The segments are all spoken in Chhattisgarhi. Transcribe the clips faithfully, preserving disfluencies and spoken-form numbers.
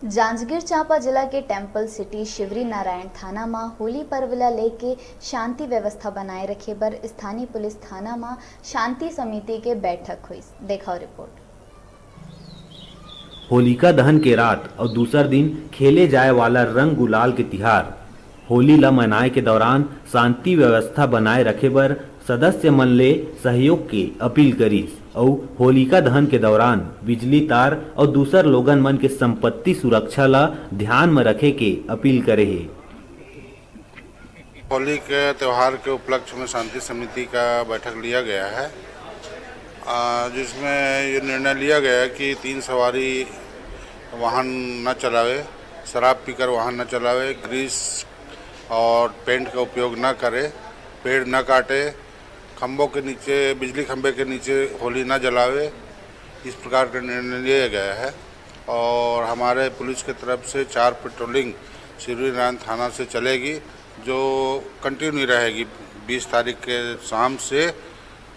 जांजगीर चांपा जिला के टेम्पल सिटी शिवरी नारायण थाना म होली पर्व ल लेके शांति व्यवस्था बनाए रखे बर स्थानीय पुलिस थाना म शांति समिति के बैठक होइस। देखव रिपोर्ट। होलिका दहन के रात अउ दूसर दिन खेले जाए वाला रंग गुलाल के तिहार होली ल मनाए के दौरान शांति व्यवस्था बनाए रखे बर सदस्य मन ले सहयोग के अपील करिस अउ होलिका दहन के दौरान बिजली तार अउ दूसर लोगन मन के संपत्ति सुरक्षा ल ध्यान म रखे के अपील करे हे। होली के त्यौहार के उपलक्ष्य में शांति समिति का बैठक लिया गया है, आ, जिसमें ये निर्णय लिया गया कि तीन सवारी वाहन न चलावे, शराब पीकर वाहन न चलावे, ग्रीस और पेंट का उपयोग न करे, पेड़ न काटे, खम्भों के नीचे, बिजली खम्भे के नीचे होली न जलावे, इस प्रकार का निर्णय लिया गया है। और हमारे पुलिस की तरफ से चार पेट्रोलिंग शिवरी नारायण थाना से चलेगी, जो कंटिन्यू रहेगी बीस तारीख के शाम से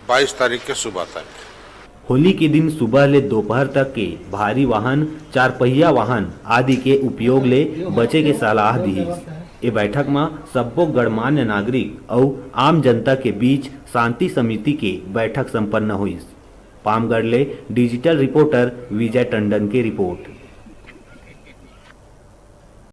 बाईस तारीख के सुबह तक। होली के दिन सुबह ले दोपहर तक के भारी वाहन, चारपहिया वाहन आदि के उपयोग ले बचे के सलाह दिहिस। ए बैठक म सब्बो गणमान्य नागरिक अउ आम जनता के बीच शांति समिति के बैठक संपन्न होइस। पामगढ़ ले डिजिटल रिपोर्टर विजय टंडन के रिपोर्ट।